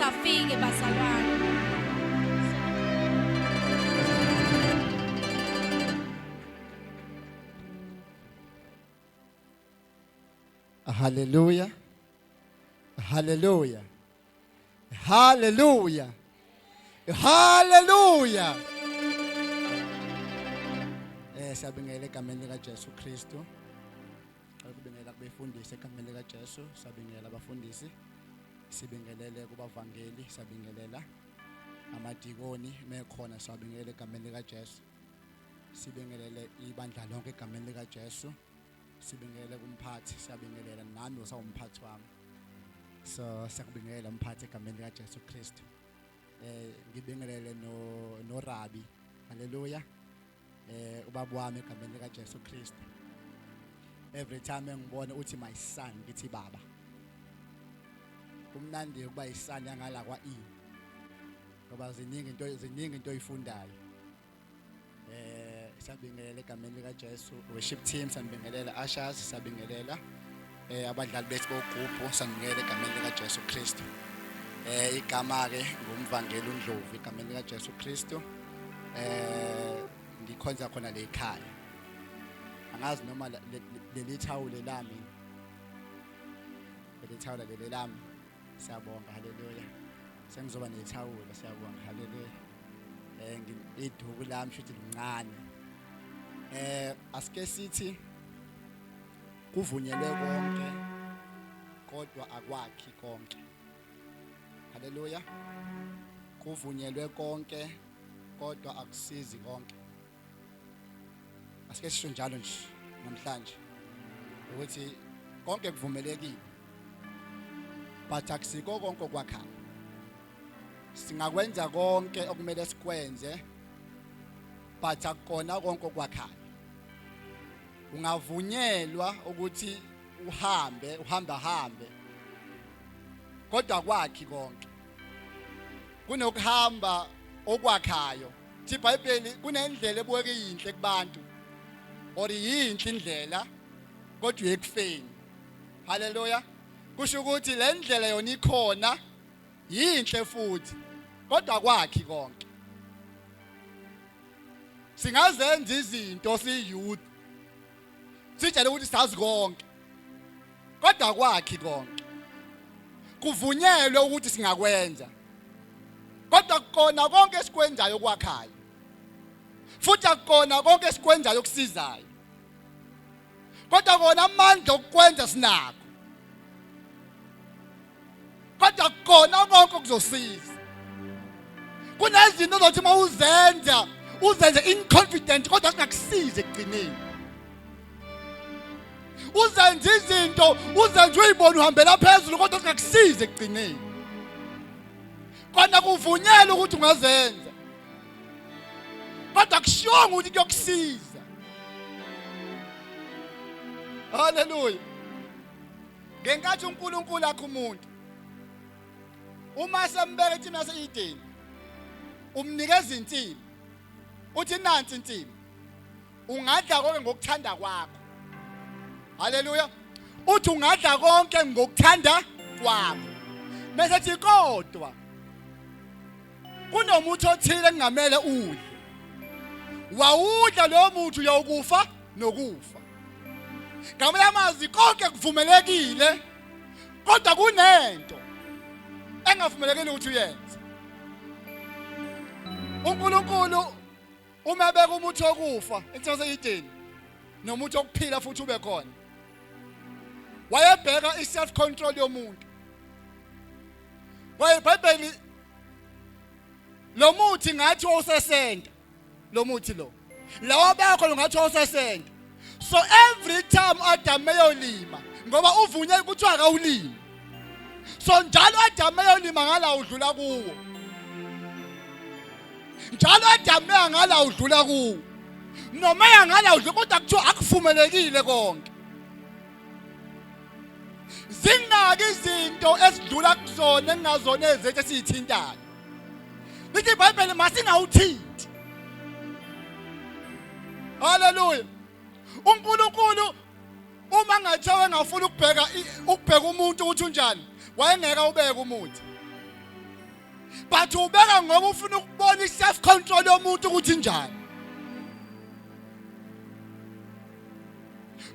ukuthi afike bazalwane. Hallelujah. Hallelujah. Hallelujah. Hallelujah. Siyabingelela egameni lika Jesu Kristu. Ukubingelela kubefundisi egameni lika Jesu, siyabingelela abafundisi. Sibingelele kubavangeli, siyabingelela amadikoni mekhona siyabingelela egameni lika Jesu. Sibingelele ibandla lonke egameni lika Jesu. Sibingelele kumphathi, siyabingelela nami usawumphathi wami. So siyakubingelela mphathi egameni lika Jesu Kristu. Ngibingelele no Rabi. Hallelujah. Ubaba wami egameni lika Jesu Kristu. Every time engibona uthi my son ngithi baba. Kumnandi ukuba isani yangala kwa E. Ngoba ziningi into oyifundayo. Siyabingelela egameni lika Jesu. Worship team sanibingelela, ushers sabingelela. Abadlali bethu bogubhu sanibingelela egameni lika Jesu Kristu. Igama ke ngumvangeli uNdlovu egameni lika Jesu Kristu. Ngikhonza khona le ekhaya. Angazi noma leli thawule lami. Leli thawula leli lami. Siyabonga, haleluya. Sengizoba nethawula, siyabonga, haleluya. Iduku lami shuthi lincane. Asike sithi kuvunyelwe konke kodwa akwakhi konke. Haleluya. Kuvunyelwe konke kodwa akusizi konke. Asike sisho njalo nje namhlanje ukuthi konke kuvumelekile but akusiko konke okwakhayo. Singakwenza konke okumele sikwenze but akukona konke okwakhayo. Ungavunyelwa ukuthi uhambe uhamba hambe kodwa kwakhi konke. Kunokuhamba okwakhayo. Thi iBhayibheli kunendlela ebuke iyinhle kubantu or yinhle indlela kodwa uyekufeni. Haleluya. Kusho ukuthi le ndlela yona ikhona yinhle futhi kodwa kwakhi konke. Singazenza izinto siyi-youth sitshele ukuthi sazi konke kodwa kwakhi konke. Kuvunyelwe ukuthi singakwenza kodwa kukona konke esikwenzayo okwakhayo, futhi akukona konke esikwenzayo okusizayo, kodwa kona amandla okukwenza sinakho, kodwa kukona konke okuzosiza. Kunezinto ozothi uma uzenza uzenze inconfident kodwa kungakusiza ekugcineni. Uzenze izinto uzenze uyibone uhambela phezulu kodwa kungakusiza ekugcineni. Kona kuvunyelwa ukuthi ungazenza kodwa kushongo ukuthi kuyokusiza. Haleluya. Ngenkathi uNkulunkulu akha umuntu, uma sembeka insimu yase-Edeni, umnikeza insimu, uthi nansi insimu, ungadla konke ngokuthanda kwakho. Haleluya. Uthi ungadla konke ngokuthanda kwakho. Bese ethi kodwa kunomuthi othile engingamele udle. Wawudla lowo muthi uyawukufa nokufa. Ngamanye amazwi konke kuvumelekile kodwa kunento engavumelekile ukuthi uyenze. uNkulunkulu uma ebeka umuthi wokufa ensimini nomuthi wokuphila futhi ube khona, wayebheka i-self control yomuntu. Kwaye iBhayibheli lo muthi ngathi wawusesenta, lo muthi lo lawa bakho ngathi wawusesenta. So every time Adam eyolima, ngoba uvunyelwe ukuthi akawulimi, so njalo Adam eyolima ngala udlula kuwo, njalo Adam ngala udlula kuwo, noma yangala udlula, kodwa kuthiwa akuvumelekile konke. Zingaki izinto esidlula kuzona engingazona ezethu esiyithintayo? Lithi iBhayibheli masingawuthinti. Haleluya. uNkulunkulu uma ngathiwa engafuna ukubheka umuntu ukuthi unjani, wayengeke awubeke umuthi. But ubeka ngoba ufuna ukubona i-self control yomuntu ukuthi injani.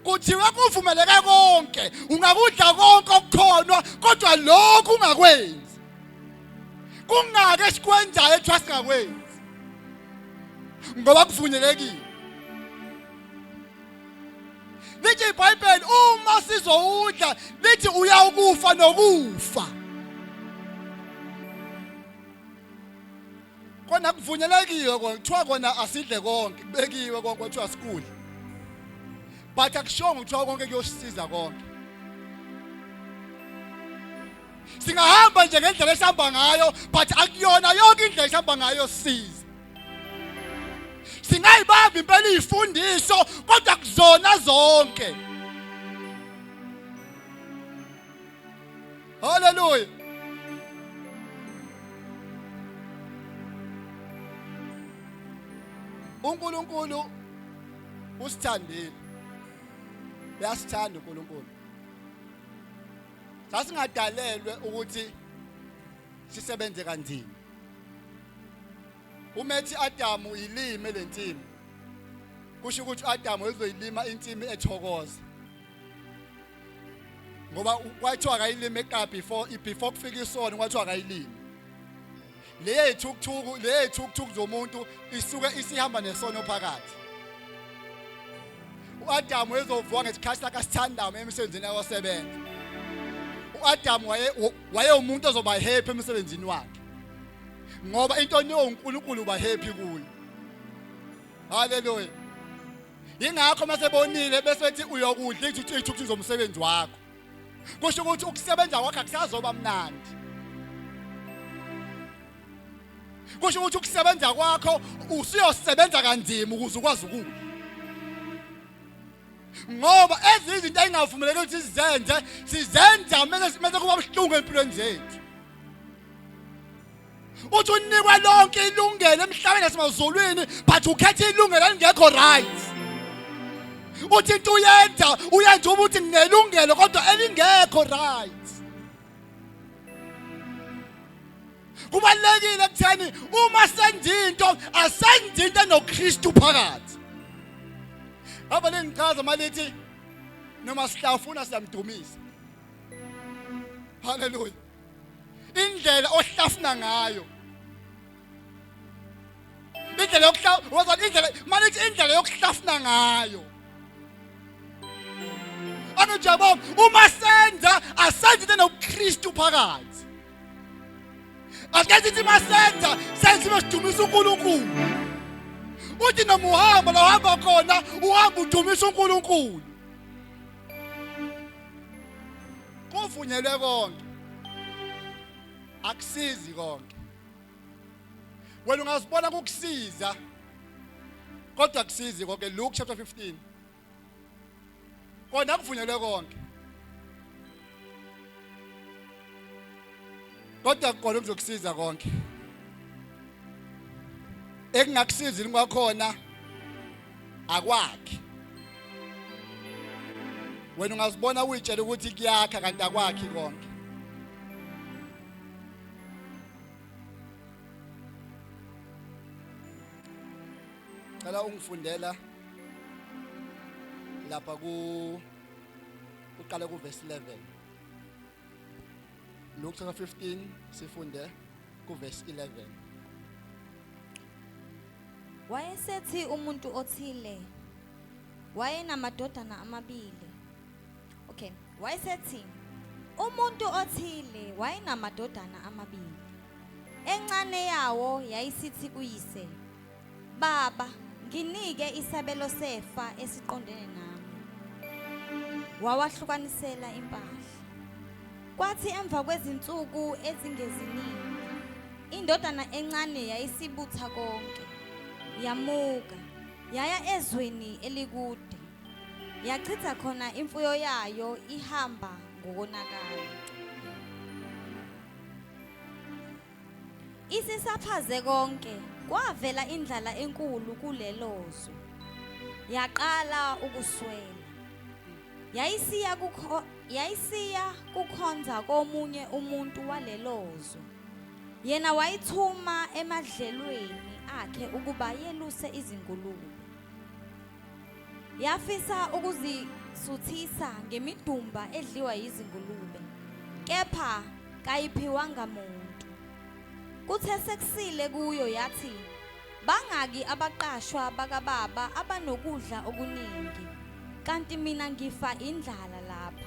Kuthiwe kuvumeleke konke, ungakudla konke okukhona kodwa lokhu ungakwenzi. Kungake esikwenzayo ethiwa singakwenzi ngoba kuvunyelekile. Lithi iBhayibheli uma sizowudla lithi uyawukufa nokufa. Kona kuvunyelekiwe kona kuthiwa kona asidle konke kubekiwe konke kuthiwa sikudle. But akushongo kuthiwa konke kuyosisiza konke. Singahamba nje ngendlela esihamba ngayo but akuyona yonke indlela esihamba ngayo sisiza. Singayibamba impela izifundiso kodwa kuzona zonke. Haleluya. uNkulunkulu usithandile. Uyasithanda uNkulunkulu. Sasingadalelwe ukuthi sisebenze kanzima. Umethi Adamu uyilime lensimi. Kusho ukuthi uAdamu uzoyilima insimi ethokoza. Ngoba kwathiwa akayilime eqa before kufika isono kwathiwa akayilime. Le yithukuthuku le yithukuthuku zomuntu isuke isihamba nesono phakathi. uAdamu wezovuka ngesikhathi sakhe asithandayo emsebenzini ayosebenza. uAdamu waye wayewumuntu ozoba happy emsebenzini wakhe. Ngoba into onikwe uNkulunkulu uba happy kuyo. Haleluya. Yingakho masebonile bese bethi uyokudla ithuthu zomsebenzi wakho. Kusho ukuthi ukusebenza kwakho akusazoba mnandi. Kusho ukuthi ukusebenza kwakho usuyosebenza kanzima ukuze ukwazi ukudla. Ngoba ezinye izinto engavumeleki ukuthi sizenze, sizenza mase kuba buhlungu empilweni zethu. Uthi unikwe lonke ilungelo emhlabeni nasemazulwini but ukhetha ilungelo elingekho right. Uthi into uyenza uyenza ukuthi nginelungelo kodwa elingekho right. Kubalulekile ekutheni uma senza into asenze into enoKristu phakathi. Aba lengichaza malithi noma sihlafuna siyamdumisa. Hallelujah. Indlela ohlafuna ngayo. Indlela yokuhlafuna indlela malithi indlela yokuhlafuna ngayo. Anojabonga uma senza asenze into enoKristu phakathi. Asike sithi masenza senze sidumisa uNkulunkulu. Uthi noma uhamba la uhamba khona uhamba udumisa uNkulunkulu. Kuvunyelwe konke. Akusizi konke. Wena ungazibona kukusiza kodwa akusizi konke. Luke chapter 15. Kona kuvunyelwe konke. Kodwa kona kuzokusiza konke. Ekungakusizi kwakhona akwakhi. Wena ungazibona uyitshela ukuthi kuyakha kanti akwakhi konke. Cela ungifundela lapha ku uqale ku verse 11. Luke chapter 15 sifunde ku verse 11. Wayesethi umuntu othile wayenamadodana amabili. Okay, wayesethi umuntu othile wayenamadodana amabili. Encane yawo yayisithi kuyise, Baba, nginike isabelo sefa esiqondene nami. Wawahlukanisela impahla. Kwathi emva kwezinsuku ezingeziningi, indodana encane yayisibutha konke, yamuka, yaya ezweni elikude, yachitha khona imfuyo yayo ihamba ngokonakala. Isisaphaze konke, kwavela indlala enkulu kulelo zwe. Yaqala ukuswela. Yayisiya kukho yayisiya kukhonza komunye umuntu walelo zwe. Yena wayithuma emadlelweni akhe ukuba yeluse izingulube. Yafisa ukuzisuthisa ngemidumba edliwa yizingulube, kepha kayiphiwanga muntu. Kuthe sekusile kuyo yathi, Bangaki abaqashwa bakababa abanokudla okuningi, kanti mina ngifa indlala lapha.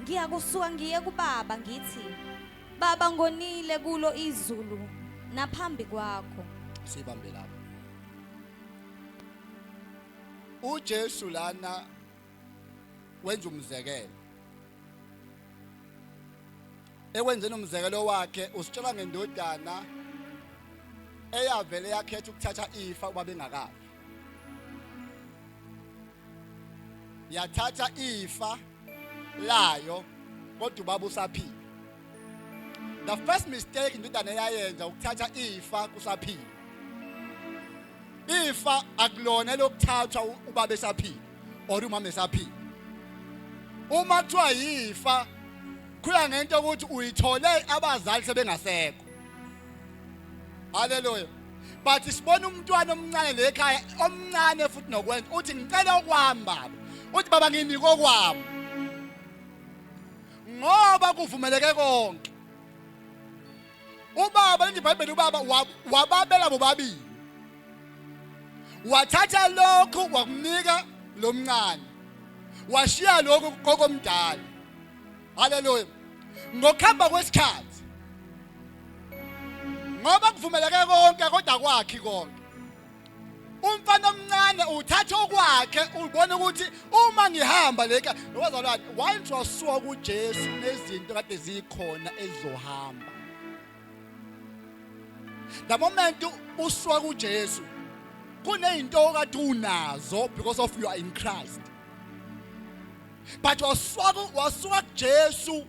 Ngiyakusuka ngiye kubaba ngithi, Baba ngonile kulo izulu naphambi kwakho. Sibambe lapho. UJesu lana wenza umzekelo. Ekwenzeni umzekelo wakhe usitshela ngendodana eyavele yakhetha ukuthatha ifa ubaba engakafi. Yathatha ifa layo kodwa ubaba usaphila. The first mistake indodana eyayenza ukuthatha ifa kusaphila. Ifa akulona lokuthathwa ubaba esaphila or umama esaphila. Uma kuthiwa yifa khula ngento ukuthi uyithole abazali sebengasekho. Haleluya. But sibona umntwana omncane le ekhaya omncane futhi nokwenza uthi ngicela okwami baba. Uthi baba nginike okwami. Ngoba kuvumeleke konke. Ubaba lithi iBhayibheli ubaba wababela bobabili. Wathatha lokhu wakunika lomncane. Washiya lokhu kokomdala. Haleluya. Ngokuhamba kwesikhathi ngoba kuvumeleke konke kodwa kwakhi konke. Umfana omncane uthatha okwakhe ubona ukuthi uma ngihamba leka nobazalwane once wasuka kuJesu nezinto kade zikhona ezizohamba. The moment usuka kuJesu kunezinto okade unazo because of you are in Christ. But wasuka kuJesu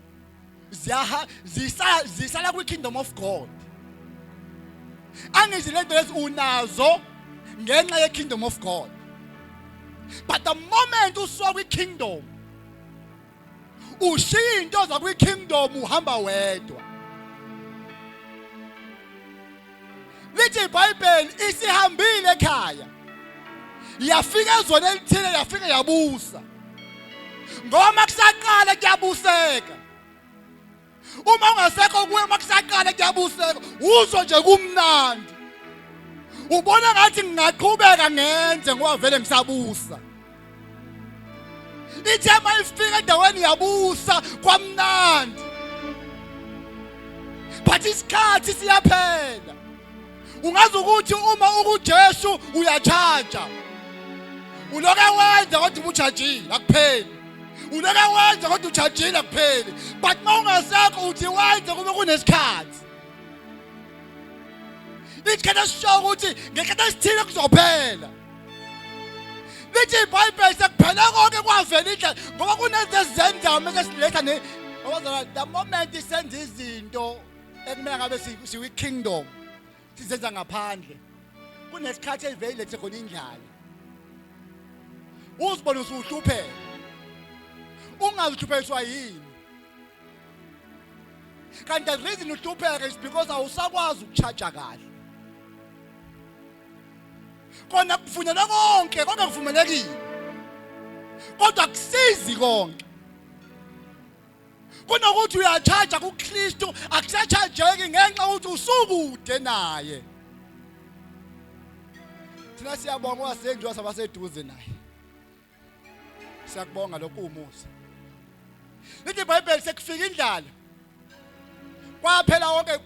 ziyaha zisala zisala kwi kingdom of God. Angithi lento lezi unazo ngenxa ye kingdom of God. But the moment usuka kwi kingdom ushiya into zakwi kingdom uhamba wedwa. Lithi iBhayibheli isihambile ekhaya. Yafika ezweni elithile yafika yabusa. Ngoba kusaqala kuyabuseka. Uma ungasekho kuye uma kusaqala kuyabuseka, uzwa nje kumnandi. Ubona ngathi ngingaqhubeka ngenze ngoba vele ngisabusa. Ithe mayifika endaweni yabusa kwamnandi. But isikhathi siyaphela. Ungazi ukuthi uma ukuJesu uyachaja. Uloke wenza kodwa ubuchajile akupheli. Uloke wenza kodwa uchajile akupheli. But uma ungasekho uthi wenze kube kunesikhathi. Isikhathi esisho ukuthi ngesikhathi esithile kuzophela. Lithi iBhayibheli sekuphele konke kwavela indlela ngoba kunezinto esizenzayo mase siletha ne abazalwane the moment senza izinto ekumele ngabe siwi kingdom sizenza ngaphandle kunesikhathi evele ilethe khona indlala uzibone usuhlupheka ungazihluphekiswa yini kanti the reason uhlupheka is because awusakwazi ukucharge kahle kona kuvunyelwe konke konke kuvumelekile kodwa kusizi konke kunokuthi uyachaja kuKristu akusachajeki ngenxa ukuthi usukude naye thina siyabonga wasenjiwa sabaseduze naye siyakubonga lokhu umusa lithi iBhayibheli sekufika indlala kwaphela wonke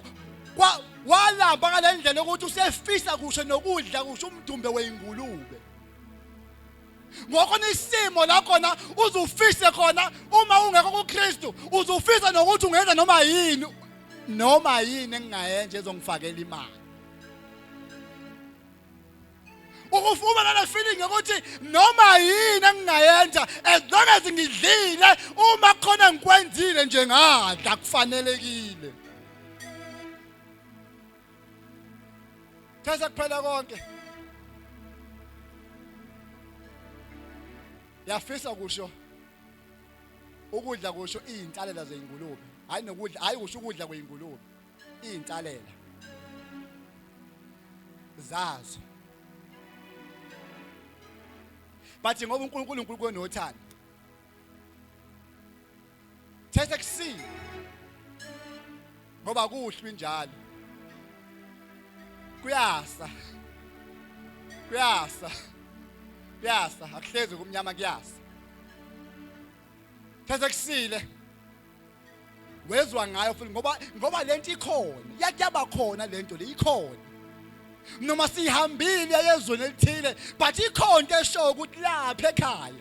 walamba ngale ndlela ukuthi usefisa kusho nokudla kusho umdumbe weyingulube ngokhona isimo la khona uzufise khona uma ungekho kuKristu uzufisa nokuthi ungenza noma yini noma yini engingayenza ezongifakela imali Ukufuma nale feeling yokuthi noma yini engingayenza as long as ngidlile uma khona ngikwenzile nje ngadla kufanelekile. Thatha kuphela konke. Yafisa kusho ukudla kusho izinsalela zeyingulube. Hayi nokudla, hayi kusho ukudla kweyingulube. Izinsalela zazo. Bathi ngoba uNkulunkulu uNkulunkulu onothando. Thethe kusile. Ngoba kuhlwi njalo. Kuyasa. Kuyasa. Kuyasa akuhlezi kumnyama kuyasa. Thethe kusile. Wezwa ngayo futhi ngoba lento ikhona. Yakuyaba khona lento le ikhona. Noma sihambile yezweni elithile but ikhona into eshoyo ukuthi lapha ekhaya.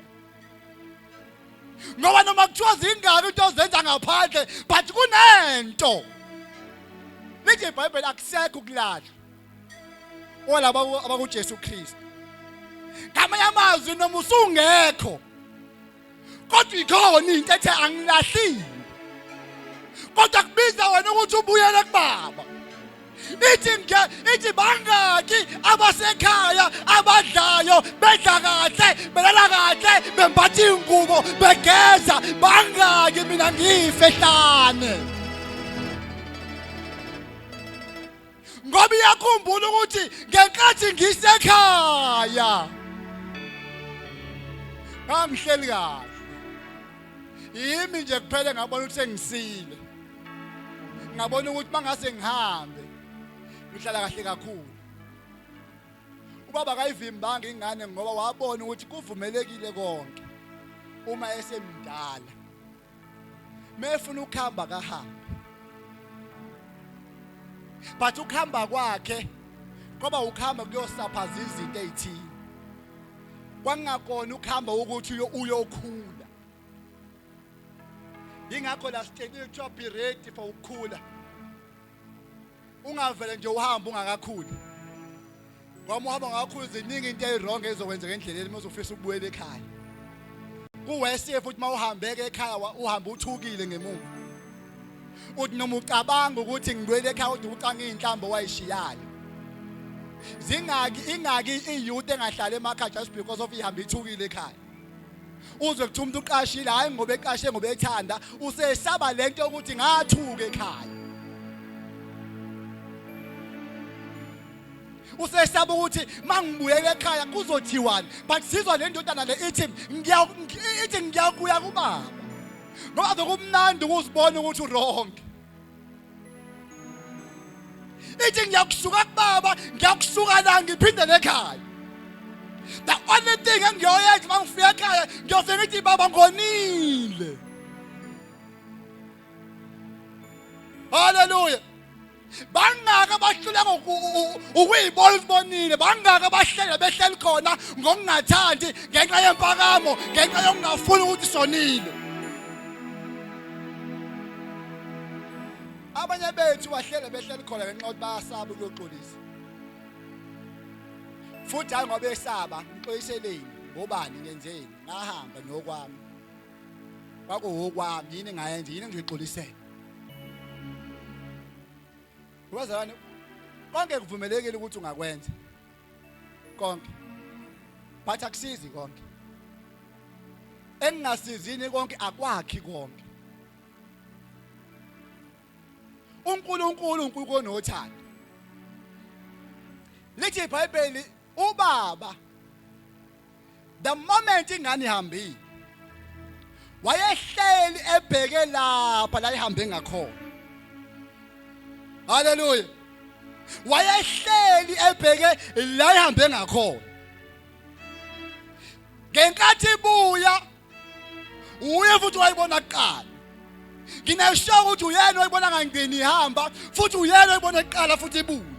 Ngoba noma kuthiwa zingaki into ozenza ngaphandle but kunento. Lithi iBhayibheli akusekho ukulahla. Olaba abakuJesu Kristu. Ngamanye amazwi noma usungekho kodwa ikhona into ethe angilahliwe. Kodwa kubiza wena ukuthi ubuyele kubaba. Ithi nge ithi bangaki abasekhaya abadlayo bedla kahle belala kahle bembatha ingubo begeza bangaki mina ngife hlane. Ngoba iyakhumbula ukuthi ngenkathi ngisekhaya ngangihleli kahle yimi nje kuphela ngabona ukuthi sengisile ngabona ukuthi mangase ngihambe ngihlala kahle kakhulu. Ubaba kayivimbanga ingane ngoba wabona ukuthi kuvumelekile konke uma esemdala. Mefuna ukuhamba kahambe. But ukuhamba kwakhe ngoba ukuhamba kuyosaphaza izinto ezithile. Kwangakona ukuhamba ukuthi uyokhula. Ingakho la sitshelile kuthiwa be ready for ukukhula. Ungavele nje uhambe ungakakhuli. Ngoba uhamba ungakakhuli ziningi into eziwrong ezokwenzeka endleleni uma uzofisa ukubuyela ekhaya. Kuwesiye futhi uma uhambeke ekhaya uhamba uthukile ngemuva. Uthi noma ucabanga ukuthi ngibuyele ekhaya kodwa ucanga izinhlambo wayishiyayo. Zingaki ingaki iyouth engahlala emakhaya just because of ihamba ithukile ekhaya. Uzwe kuthiwa umuntu uqashile hayi ngoba eqashe ngoba ethanda usesaba lento yokuthi ngathuka ekhaya. Usesaba ukuthi mangibuyele ekhaya kuzothiwani but sizwa le ndodana le ithi ngiya ithi ngiyakuya kubaba. Ngoba bekumnandi ukuzibona ukuthi uwrong. Ithi ngiyakusuka kubaba, ngiyakusuka la ngiphinde nekhaya. The only thing engiyoyenza uma ngifika ekhaya ngiyofika ngithi baba ngonile. Hallelujah. Bangaka abahluleka ukuyibona usibonile, bangaka abahlele behleli khona ngokungathandi ngenxa yempakamo, ngenxa yokungafuni ukuthi sonile. Abanye bethu bahlele behleli khona ngenxa yokuthi bayasaba ukuyoxolisa. Futhi hayi ngoba esaba, ngixoliseleni ngobani ngenzeni, ngahamba nokwami. Kwakuwokwami yini engayenza yini engizoyixolisela. Bazalwane konke kuvumelekile ukuthi ungakwenza. Konke. But akusizi konke. Engingasizini konke akwakhi konke. uNkulunkulu uNkulunkulu onothando. Lithi iBhayibheli ubaba the moment ingane ihambile wayehleli ebheke lapha la ihambe ngakhona. Haleluya. Wayehleli ebheke la ihambe ngakhona. Ngenkathi ibuya uye futhi wayibona kuqala. Nginesho ukuthi uyena oyibona ngangcini ihamba futhi uyena oyibona kuqala futhi ibuya.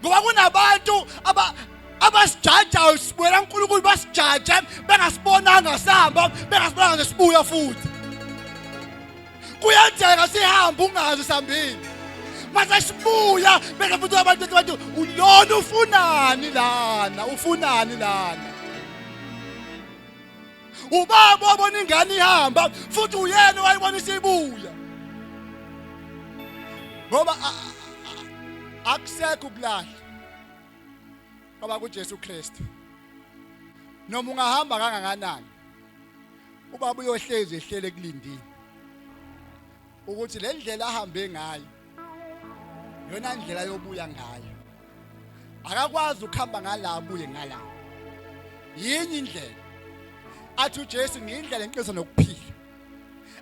Ngoba kunabantu aba abasijajayo sibuyela uNkulunkulu basijaje bengasibonanga sihamba bengasibonanga nesibuya futhi. Kuyenzeka sihambe ungazi sihambile. Mase sibuya bese futhi abantu bathi ulona ufunani lana ufunani lana. Ubaba wabona ingane ihamba futhi uyena owayibona isibuya. Ngoba akusekho ukulahla. Baba kuJesu Kristu. Noma ungahamba kangakanani ubaba uyohlezi ehlele kulindile ukuthi le ndlela ahambe ngayo Yona ndlela yobuya ngayo. Akakwazi ukuhamba ngala abuye ngala. Yinye indlela. Athi uJesu ngiyindlela enqiniso nokuphila.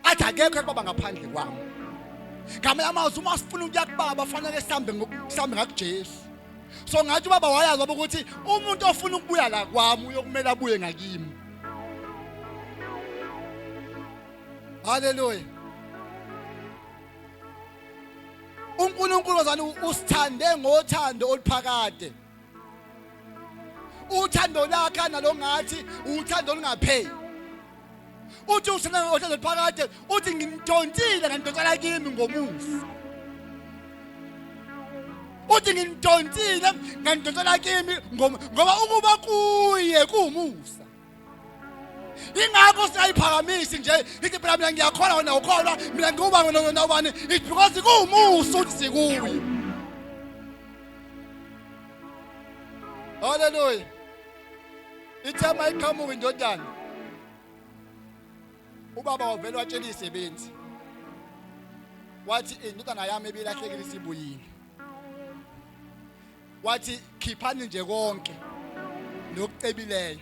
Athi akekho ekubaba ngaphandle kwami. Ngamanye amazwi uma sifuna ukuya kubaba fanele sihambe sihambe ngakuJesu. So ngathi ubaba wayazi baba ukuthi umuntu ofuna ukubuya la kwami uyokumele abuye ngakimi. Haleluya. uNkulunkulu wazani usithande ngothando oluphakade. Uthando lakhe analo ngathi uthando olungapheli. Uthi usithande ngothando oluphakade, uthi ngimdonsile ngandonsela kimi ngomusa. Uthi ngimdonsile ngandonsela kimi ngoba ukuba kuye kuwumusa. Ingakho singayiphakamisi nje ithi phela mina ngiyakholwa wena ukholwa mina ngiwuba wena wena ubani it's because kuwumusa ukuthi sikuye. Haleluya. Ithema iqhamuka indodana. Ubaba wavele watshela izisebenzi. Wathi indodana yami ebilahlekile isibuyile. Wathi khiphani nje konke nokucebileyo.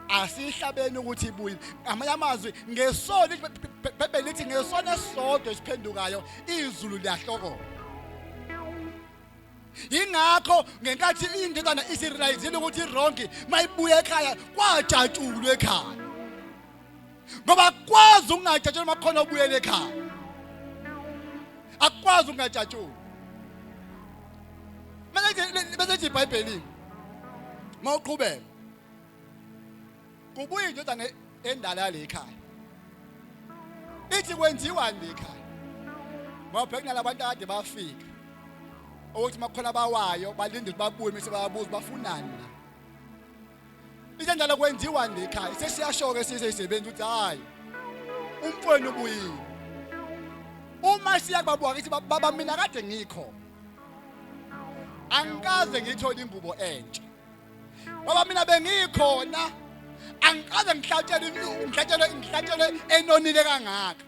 Asihlabeni ukuthi ibuyile. Ngamanye amazwi ngesono iBhayibheli lithi ngesono esisodwa esiphendukayo izulu liyahlokoma. Ingakho ngenkathi indodana isirealizile ukuthi i-wrong mayibuya ekhaya kwajatshulwa ekhaya. Ngoba akwazi ukungajatshulwa makhona ubuyele ekhaya. Akwazi ukungajatshulwa. Bese lithi iBhayibheli mawuqhubeka kubuya indodana endala yale ekhaya. Ithi kwenziwani le ekhaya? Ngoba phela kunalabantu akade bafika. Ukuthi makukhona abawayo balinde ukuthi babuye mase bayabuza bafunani la. Into endala kwenziwani le ekhaya? Sesiyasho ke siseyisebenzi ukuthi hayi umfowenu ubuyile. Uma siya kubabuka ngithi baba mina kade ngikho. Angikaze ngithole ingubo entsha. Baba mina bengikhona angikaze ngihlatshelwe ngihlatshelwe ngihlatshelwe enonile kangaka.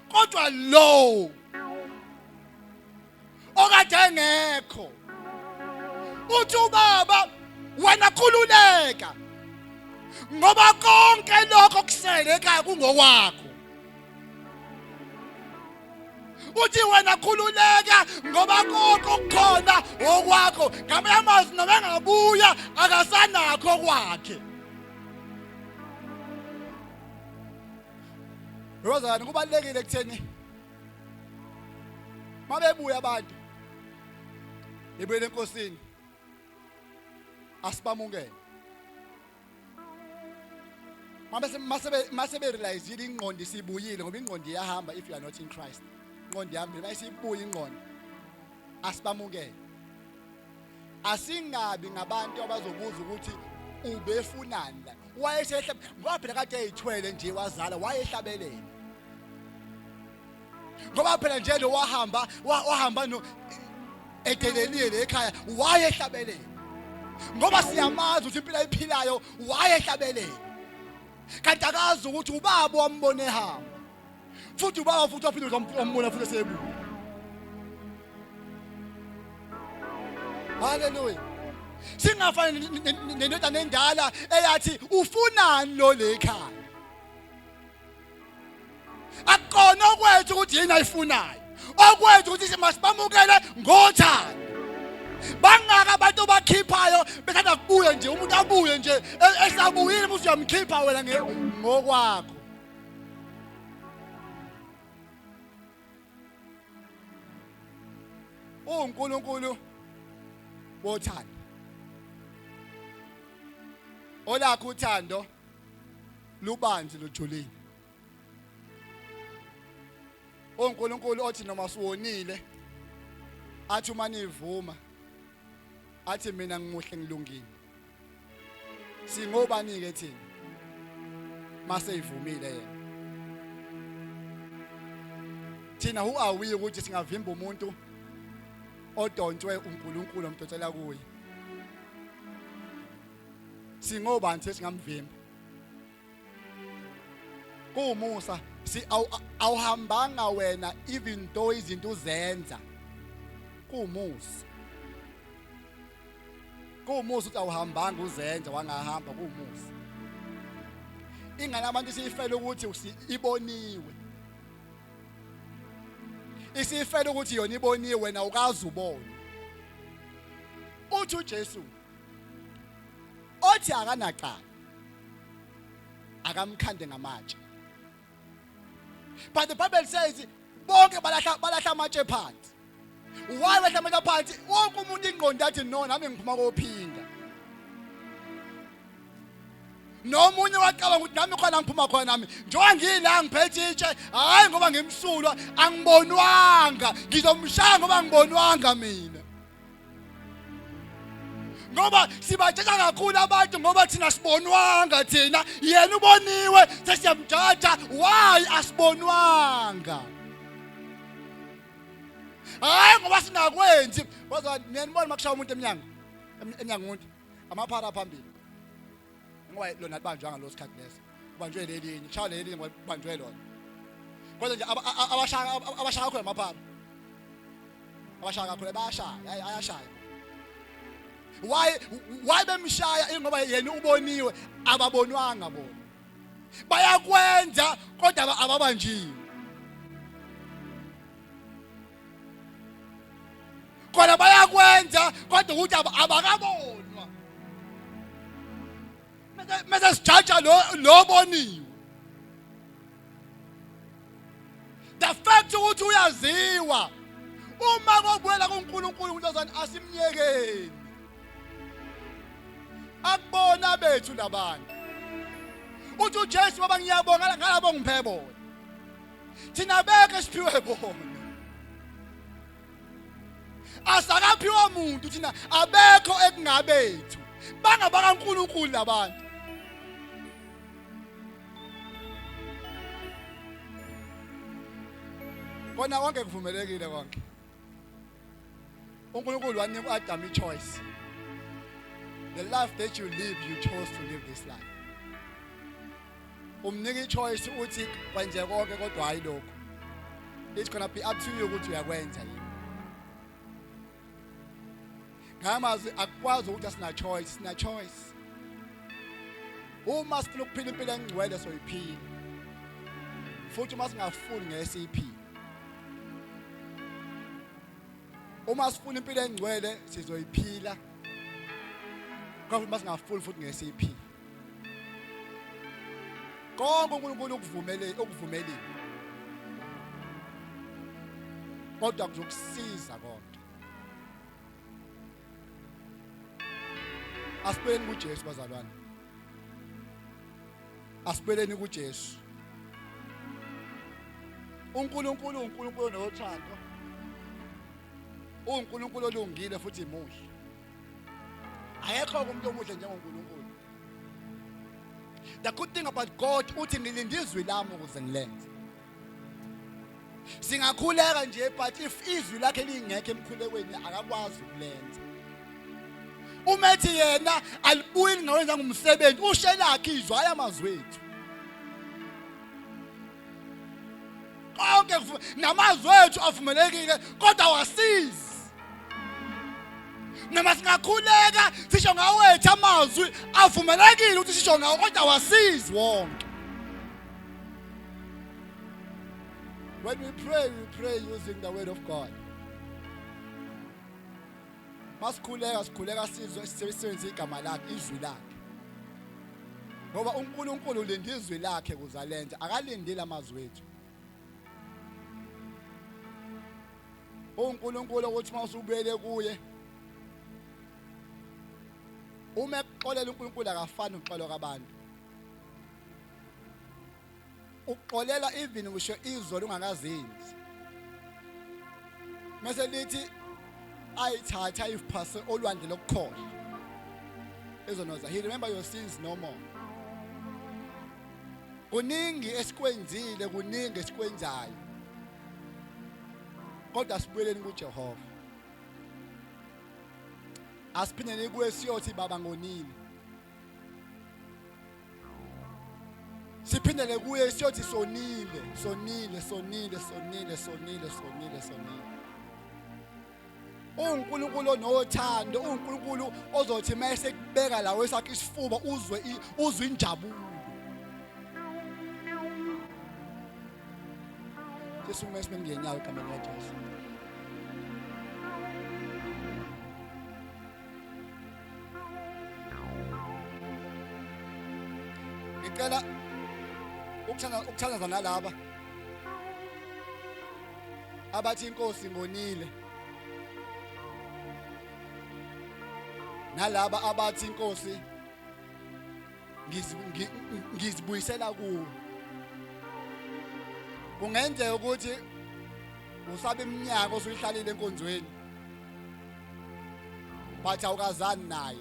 Kodwa lo okade engekho uthi ubaba wena khululeka ngoba konke lokho kusele ekhaya kungokwakho. Uthi wena khululeka ngoba konke okukhona okwakho. Ngamanye amazwi noma engabuya akasanakho kwakhe. Rozana kubalekile kutheni mabebuya abantu ebuyele enkosini asibamukele. Mase mase mase be realize ingqondo isibuyile ngoba ingqondo iyahamba if you are not in Christ. Ingqondo ihambile mayisibuya ingqondo. Asibamukele. Asingabi ngabantu abazobuza ukuthi ubefunani la. Wayesehla ngoba phela kade eyithwele nje wazala wayehlabelela. Ngoba phela nje lo wahamba wahamba no edelelile ekhaya wayehlabelela. Ngoba siyamazi ukuthi impilo ayiphilayo wayehlabelela. Kanti akazi ukuthi ubaba wambona ehamba. Futhi ubaba futhi waphinde wambona futhi esebuya. Haleluya. Singafani nendodana endala eyathi ufunani lo le ekhaya. Akukona okwethu ukuthi yini ayifunayo. Okwethu ukuthi masibamukele ngothando. Bangaka abantu obakhiphayo bethanda kubuye nje umuntu abuye nje esabuyile musu uyamkhipha wena ngokwakho. uNkulunkulu wothando. Olakho uthando lubanzi lujulile. uNkulunkulu othi noma siwonile athi uma nivuma athi mina ngimuhle ngilungile. Singobani ke thina mase ivumile yena? Thina who are we ukuthi singavimba umuntu odontwe uNkulunkulu omdonsela kuye? Singobani sesingamvimba? Kuwumusa si awuhambanga wena even though izinto uzenza. Kuwumusa. Kuwumusa ukuthi awuhambanga uzenza wangahamba kuwumusa. Ingane abantu isiyifela ukuthi iboniwe. Isifela ukuthi yona iboniwe wena ukazi ubone. Uthi uJesu othi akanacala akamkhande ngamatshe. But the Bible says bonke balahla balahla amatshe phansi. Why balahla amatshe phansi? Wonke umuntu ingqondo athi no nami ngiphuma kophinga. Nomunye wacabanga ukuthi nami khona ngiphuma khona nami njengoba ngila ngiphethe itshe hayi ngoba ngimsulwa angibonwanga ngizomshaya ngoba ngibonwanga mina. Ngoba sibatshetha kakhulu abantu ngoba thina sibonwanga thina yena uboniwe sesiyamjaja why asibonwanga. Hayi ngoba singakwenzi bazwa niyanibona makushaya umuntu emnyango emnyango umuntu amaphara phambili ngoba lona libanjwanga lo sikhathi leso kubanjwe lelinye kushaya lelinye ngoba kubanjwe lona kodwa nje abashaya abashaya kakhulu amaphara abashaya kakhulu bayashaya hayi ayashaya why bemshaya ingoba yena uboniwe ababonwanga bona bayakwenza kodwa ababanjiwe Kona bayakwenza kodwa ukuthi abakabonwa. Mase sijaja lo lo boniwe. The fact ukuthi uyaziwa uma kobuyela kuNkulunkulu uNkosana asimyekeni. Akubona bethu labantu. Uthi uJesu baba ngiyabonga ngalabo ngiphe bona. Thina beke siphiwe bona. Asakaphiwa muntu thina abekho ekungabethu. BangabakaNkulunkulu labantu. Kona konke kuvumelekile konke. uNkulunkulu wanika uAdam ichoice. The life that you live, you chose to live this life. Umnika ichoice uthi kwenze konke kodwa hayi lokho. It's gonna be up to you ukuthi uyakwenza yini. Ngamazwi akukwazi ukuthi asina choice, sina choice. Uma sifuna ukuphila impilo engcwele soyiphila. Futhi uma singafuni ngeke siyiphile. Uma sifuna impilo engcwele sizoyiphila. Kodwa uma singafuni futhi ngeke siyiphile. Konke uNkulunkulu ukuvumele ukuvumelile. Kodwa kuzokusiza konke. Asibuyeleni kuJesu bazalwane. Asibuyeleni kuJesu. uNkulunkulu uNkulunkulu onothando. UNkulunkulu olungile futhi muhle. Akekho umuntu omuhle njengoNkulunkulu. The good thing about God uthi ngilinde izwi lami ukuze ngilenze. Singakhuleka nje but if izwi lakhe lingekho emkhulekweni akakwazi ukulenza. Uma ethi yena alibuyi lingawenza ngumsebenzi ushe lakhe izwi hayi amazwi ethu. Konke namazwi ethu avumelekile kodwa awasizi. Noma singakhuleka sisho ngawethu amazwi avumelekile ukuthi sisho ngawo kodwa awasizi wonke. When we pray, we pray using the word of God. Masikhuleka sikhuleka sizwe sisebenzise igama lakhe, izwi lakhe. Ngoba uNkulunkulu ulinda izwi lakhe kuze alenze, akalindile amazwi ethu. uNkulunkulu ukuthi uma usubuyele kuye uma ekuxolela uNkulunkulu akafani nokuxola kwabantu. Ukuxolela even ngisho izolo ungakazenzi. Mase lithi ayithatha ayiphase olwandle lokukhohlwa. Izono he remember your sins no more. Kuningi esikwenzile, kuningi esikwenzayo. Kodwa sibuyeleni kuJehova. Asiphindeni kuye siyothi baba ngonile. Siphindele kuye siyothi sonile, sonile, sonile, sonile, sonile, sonile, sonile. uNkulunkulu onothando, uNkulunkulu ozothi mase kubeka la wesakhe isifuba uzwe uzwe injabulo. Sisukume sime ngenyawo egameni likaJesu. Ngicela ukuthanda ukuthandaza nalaba abathi inkosi ngonile nalaba abathi inkosi ngizibuyisela kuwe. Kungenzeka ukuthi usabe iminyaka osuyihlalile enkonzweni bathi awukazani naye.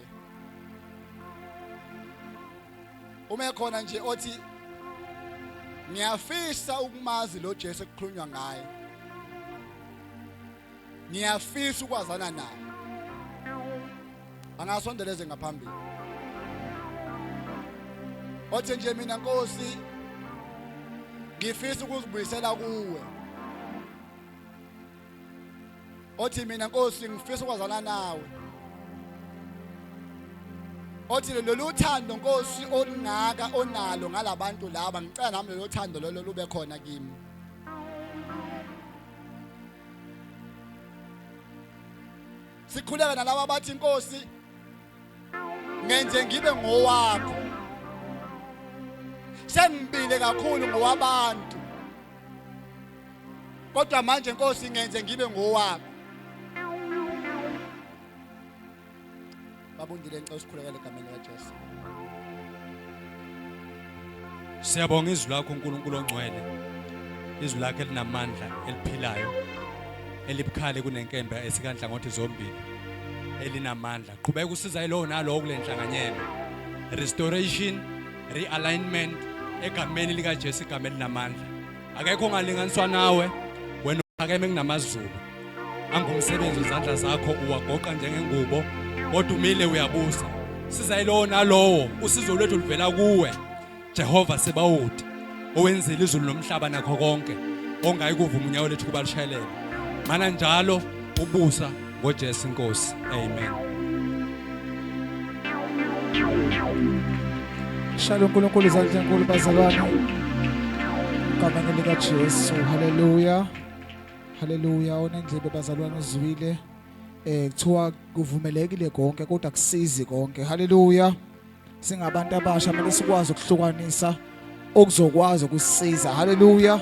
Uma ekhona nje othi ngiyafisa ukumazi lo Jesu ekukhulunywa ngaye, ngiyafisa ukwazana naye, angasondeleze ngaphambili. Othi nje mina Nkosi ngifisa ukuzibuyisela kuwe. Othi mina Nkosi ngifisa ukwazana nawe. Othi lolu thando Nkosi olungaka onalo ngalabantu laba, ngicela nami lolu thando lolo lube khona kimi. Sikhuleka nalaba abathi Nkosi ngenze ngibe ngowakho, sengibile kakhulu ngowabantu, kodwa manje Nkosi ngenze ngibe ngowakho. Babundile, ngicela usikhulekele egameni likaJesu. Siyabonga izwi lakho uNkulunkulu ongcwele. Izwi lakho elinamandla eliphilayo elibukhali kunenkemba esikanhlangothi zombili elinamandla. Qhubeka usiza yilowo nalowo kule nhlanganyelo. Restoration, realignment egameni likaJesu, igama elinamandla. Akekho ongalinganiswa nawe, wena uphakeme kunamazulu. Angumsebenzi izandla zakho uwagoqa njengengubo, kodwa umile uyabusa. Siza yilowo nalowo, usizo lwethu luvela kuwe. Jehova Sebawoti, owenzile izulu nomhlaba nakho konke, ongayi kuvuma unyawo lethu kuba lushayelele. Mana njalo ubusa ngoJesu inkosi. Amen. Shalo uNkulunkulu izandla enkulu bazalwane. Egameni likaJesu. Haleluya. Haleluya. Onendlebe bazalwane uzwile. Kuthiwa kuvumelekile konke kodwa kusizi konke. Haleluya. Singabantu abasha kumele sikwazi ukuhlukanisa okuzokwazi ukusisiza. Haleluya.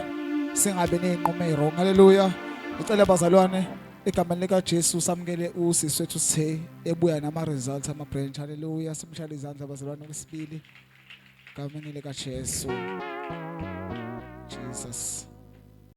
Singabe nezinqumo eziwrong. Haleluya. Ngicela bazalwane egameni likaJesu samukele usisi wethu sithe ebuya nama results ama branch. Haleluya. Simshale izandla bazalwane kwesibili. Egameni likaJesu. Jesus.